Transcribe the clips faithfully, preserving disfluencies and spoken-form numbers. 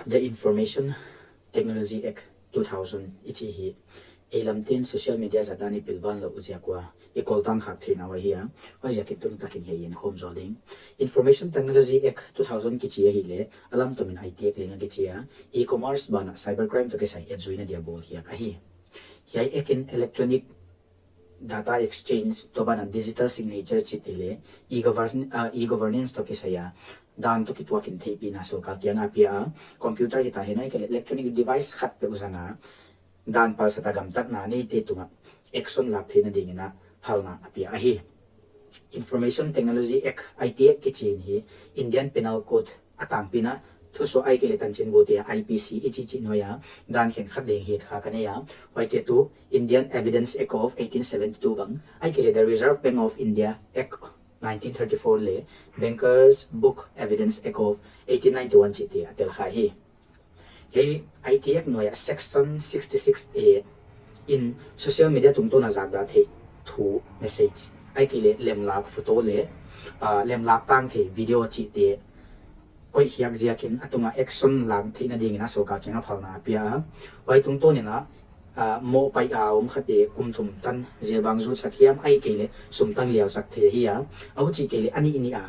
The Information Technology Act two thousand i chih hi, ei lamte'n social media zat dan i pilvang louh ziak ua i koltang khak theihna uh ahi a, huaiziakin tunitak in hiai en khawm zual ding. Information Technology Act two thousand kichi ahihleh, a lam tomin I T Act leng a kichi a, e-commerce banah cybercrime toh kisai etzuina dia bawlkhiak ahi. Hiai Act in electronic data exchange, tua banah digital signature chihte leh e-govern-, ah, e-governance toh kisai a dan toh kituak in theihpihna sorkar kiang a pia a, computer hita henla ahihkeileh electronic device khat peuh zang a dan palsat a gamtatna neite tungah action lak theihna dingin a phalna a pia ahi. Information Technology Act, I T Act kichi in hi Indian Penal Code a tangpi in a thusuah ahihkeileh tanchinbu te a I P C i chih chih nuai a dan khenkhat ding het khak a nei a, huaite tuh Indian Evidence Act of eighteen seventy-two bang, ahihkeileh the Reserve Bank of India Act nineteen thirty-four leh Bankers Book Evidence Act of eighteen ninety-one chihte a tel kha hi. Hiai I T Act nuai a Section sixty-six A in social media tungtawn a zakdah theih thu, message, ahihkeileh lemlak, photo leh, ah, lemlak tang theih video chihte koihkhiak ziakin a tunga action lak theihna dingin a sorkar kiang a phalna a pia a. Huai tungtawn in a, ah, mohpaih a om khate kum thum tan jail bang zutsak hiam ahihkeileh sum tang liausak thei ahi a, a huchi kei leh a nih nih a,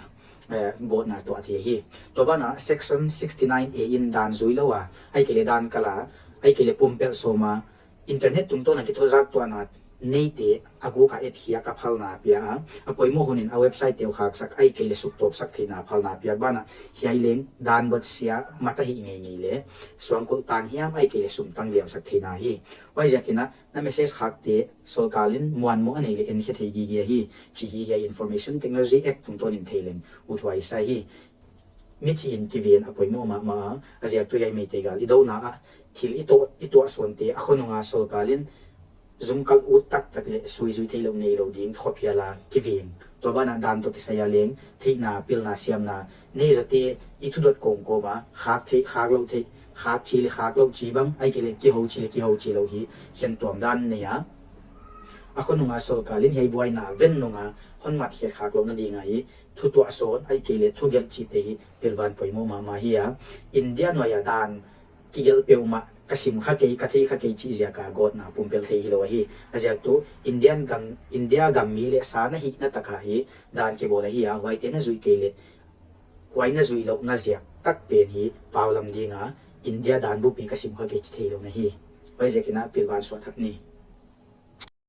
eh, gawtna tuah thei hi. Tua banah Section sixty-nine A in dan zui lou a, ahihkeileh dan kal a, ahihkeileh pumpelh sawm a, internet tungtawn a kithuahzak tuahna neite a guk a etkhiak a phalna a pia a, a poimoh hun in a website te uh khaksak ahihkeileh suktawpsak theihna phalna a pia banah, hiai leng dan botsia mat a hih ngeingei leh suangkulh tang hiam ahihkeileh sum tang liausak theihna hi. Huaiziakin a na message khakte sorkar in muanmoh a neih leh enkhe thei gige hi, chih hi hiai Information Technology Act tungtawn in thei leng uthuai sa hi. Michih in kiven a poimoh mahmah a, a ziak tuh hiai Meitei gal i douna ah thil i tuah, i tuahsawnte a khonung a sorkar in zungkal ut taktak leh suizui theihlouh neilou ding khop hial a kiveng. Tua banah dan toh kisai a leng theihna, pilna, siamna nei zawte i thudot kawmkawm a, khak theih, khak louh theih, khak chi leh khak louh chi bang, ahihkeileh kihou chi leh kihou chi louh hi khentuam dan nei a, a khonung a sorkar in hiai buaina ven nung a hon mat khe khak louhna ding a hi thutuahsawn ahihkeileh thugelh chihte hi pilvang poimoh mahmah hi a. India nuai a dan kigelh peuhmah ka sim kha kei, ka thei kha kei chih ziak a gawtna pumpelh thei hilou ahi. A ziak tuh Indian gam, India gam mi leh sa na hihna tak a hi dan kibawl ahi a, huaite na zuih kei leh huai na zuih louhna ziak tak pen hi paulam ding a India dan bupi ka sim kha kei chi theilou na hi. Huaiziakin a pilvang suah thak ni.